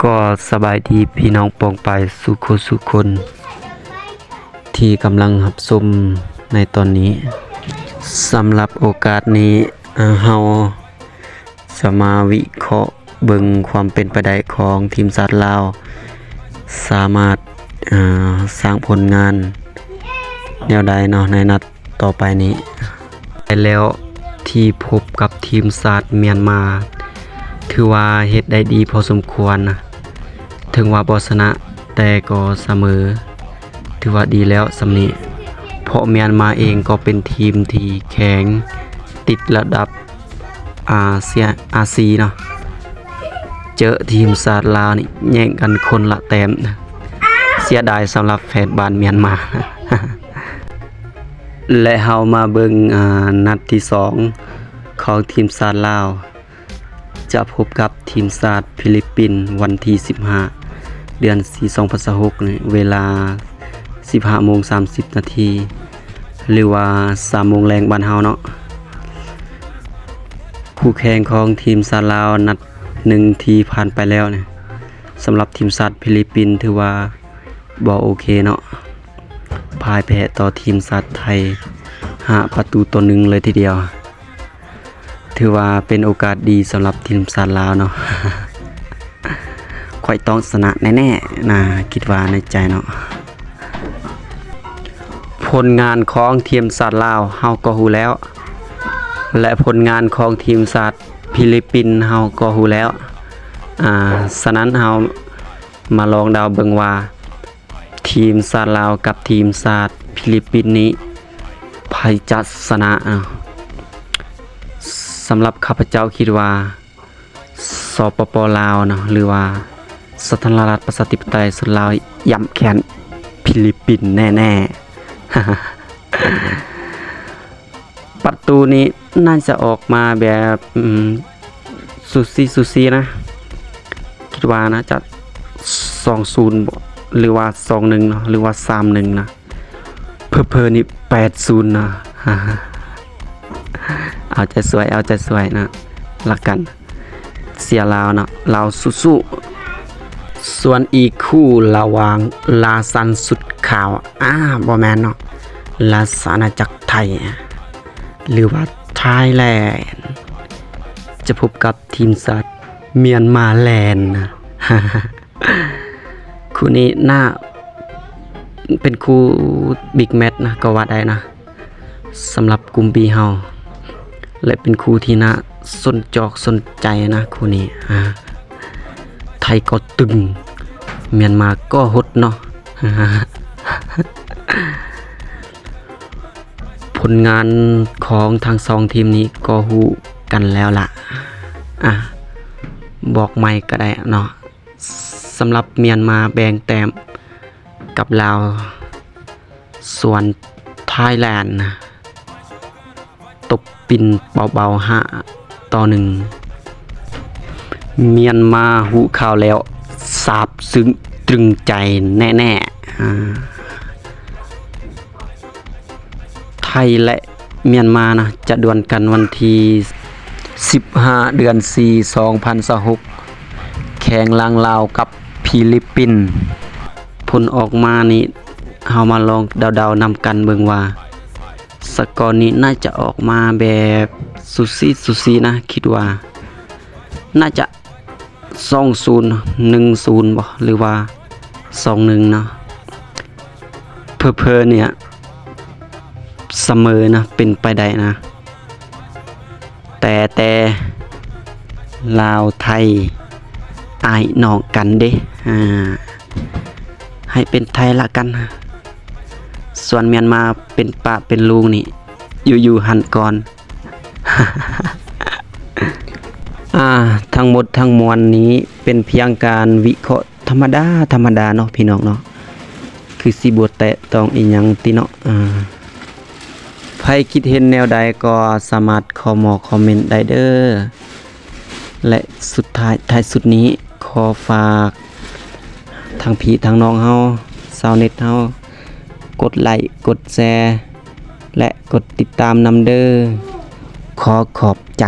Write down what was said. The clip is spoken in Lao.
ກໍສະບາຍດີພີ່ນ້ອງປ້ອງປາຍສູ່ຄົນສູ່ຄົນ ທີ່ກຳລັງຮັບຊົມໃນຕອນນີ້. ສຳລັບໂອກາດນີ້ ເຮົາຈະມາວິເຄາະເບິ່ງຄວາມເປັນໄປໄດ້ຂອງທີມຊາດລາວ ສາມາດ ເອີ ສ້າງຜົນງານແນວໃດເນາະ ໃນນັດຕໍ່ໄປນີ້. ແລ້ວທີ່ພົບກັບທີມຊາດມຽນມາ ຖືວ່າເຮັດໄດ້ດີພໍສົມຄວນນະ, ເຖິງວ່າບໍ່ຊະນະ ແຕ່ກໍສະເໝີ ຖືວ່າດີແລ້ວສ່ຳນີ້ ເພາະມຽນມາເອງກໍເປັນທີມທີ່ແຂງ ຕິດລະດັບ ອາເຊຍ ອາຊີເນາະ. ເຈີທີມຊາດລາວນີ້ແຍ່ງກັນຄົນລະແຕ້ມ, ເສຍດາຍສຳລັບແຟນບານມຽນມາ. ແລະ ເຮົາມາເບິ່ງ ອາ ນັດທີສອງຂອງທີມຊາດລາວ ຈະພົບກັບທີມຊາດຟີລິບປິນ ວັນທີສິບຫ້າ ເດືອນສີ່ ສອງພັນຊາວຫົກນີ້ ເວລາສິບຫ້າໂມງສາມສິບນາທີ ຫຼືວ່າສາມໂມງແລງບ້ານເຮົາເນາະ. ຄູ່ແຂ່ງຂອງທີມຊາດລາວນັດໜຶ່ງທີ່ຜ່ານໄປແລ້ວນີ້ ສຳລັບທີມຊາດຟີລິບປິນຖືວ່າບໍ່ໂອເຄເນາະ, ພ່າຍແພ້ຕໍ່ທີມຊາດໄທຫ້າປະຕູຕໍ່ໜຶ່ງເລີຍທີດຽວ. ຖືວ່າເປັນໂອກາດດີສຳລັບທີມຊາດລາວເນາະ. ຂ້ອຍຕ້ອງຊະນະແນ່ໆນະ ຄິດວ່າໃນໃຈເນາະ. ຜົນງານຂອງທີມຊາດລາວເຮົາກໍຮູ້ແລ້ວ ແລະ ຜົນງານຂອງທີມຊາດຟີລິບປິນເຮົາກໍຮູ້ແລ້ວ. ອາ ສະນັ້ນເຮົາມາລອງເດົາເບິ່ງວ່າ ທີມຊາດລາວກັບທີມຊາດຟີລິບປິນນີ້ ໃຜຈະຊະນະເນາະ? ສຳລັບຂ້າພະເຈົ້າຄິດວ່າ ສປປ ລາວເນາະ ຫຼືວ່າສາທາລະນະລັດປະຊາທິປະໄຕສ່ວນລາວ ຢ້ຳແຄ້ນຟີລິບປິນແນ່ໆ. ປະຕູນີ້ໜ້າຈະອອກມາແບບ ອືມ ສູສີສູສີນະ, ຄິດວ່າໜ້າຈະສອງສູນບໍ ຫຼືວ່າສອງໜຶ່ງເນາະ ຫຼືວ່າສາມໜຶ່ງນະ, ເຜີໆນີ້ແປດສູນນະ. ເອົາໃຈຊ່ວຍ ເອົາໃຈຊ່ວຍນະ ລະກັນ. ເຊຍລາວເນາະ ລາວສູ້ໆ. ສ່ວນອີກຄູ່ລະຫວ່າງລາຊັນສຸດຂາວ ອາ ບໍ່ແມ່ນເນາະ ລາຊະອານາຈັກໄທ ຫຼືວ່າໄທແລນ ຈະພົບກັບທີມຊາດມຽນມາແລນນະ. ຄູ່ນີ້ໜ້າເປັນຄູ່ບິກແມັດນະ ກໍວ່າໄດ້ນະ. ສຳລັບກຸ່ມບີເຮົາ ແລະ ເປັນຄູ່ທີ່ໜ້າສົນຈອກສົນໃຈນະຄູ່ນີ້. ອາ ໄທກໍຕຶງ ມຽນມາກໍຫົດເນາະ. ຜົນງານຂອງທັງສອງທີມນີ້ກໍຮູ້ກັນແລ້ວລະ. ອາ ບອກໃໝ່ກໍໄດ້ເນາະ. ສຳລັບມຽນມາແບ່ງແຕ້ມກັບລາວ, ສ່ວນໄທແລນຕົບປິ່ນເບົາໆ ຫ້າຕໍ່ໜຶ່ງ. ມຽນມາຮູ້ຂ່າວແລ້ວ ຊາບຊຶ້ງຕຶງໃຈແນ່ໆ. ອາ ໄທ ແລະ ມຽນມານະ ຈະດວນກັນວັນທີສິບຫ້າ ເດືອນສີ່ ສອງພັນຊາວຫົກ ແຂ່ງລາງລາວກັບຟີລິບປິນ. ຜົນອອກມານີ້ ເຮົາມາລອງເດົາໆນຳກັນເບິ່ງວ່າ ສະກໍນີ້ໜ້າຈະອອກມາແບບສູສີສູສີນະ, ຄິດວ່າໜ້າຈະ ສອງສູນ ໜຶ່ງສູນບໍ ຫຼືວ່າ ສອງໜຶ່ງເນາະ. ເຜີໆນີ້ສະເໝີນະ ເປັນໄປໄດ້ນະ. ແຕ່ ແຕ່ ລາວໄທ ອ້າຍນ້ອງກັນເດ້. ອາ ໃຫ້ເປັນໄທລະກັນ. ສ່ວນມຽນມາເປັນປ້າເປັນລຸງນີ້ ຢູ່ໆຫັ້ນກ່ອນ. ອາ ທັງໝົດທັງມວນນີ້ເປັນພຽງການວິເຄາະທຳມະດາ ທຳມະດາເນາະ ພີ່ນ້ອງເນາະ, ຄືຊິບໍ່ແຕະຕ້ອງອີ່ຫຍັງຕິເນາະ. ອາ ໃຜຄິດເຫັນແນວໃດກໍສາມາດເຂົ້າມາຄອມເມັນໄດ້ເດີ້. ແລະ ສຸດທ້າຍ ທ້າຍສຸດນີ້ ຂໍຝາກທັງພີ່ທັງນ້ອງເຮົາ ຊາວເນັດເຮົາ ກົດໄລ ກົດແຊ ແລະ ກົດຕິດຕາມນຳເດີ້. ຂໍຂອບໃຈ.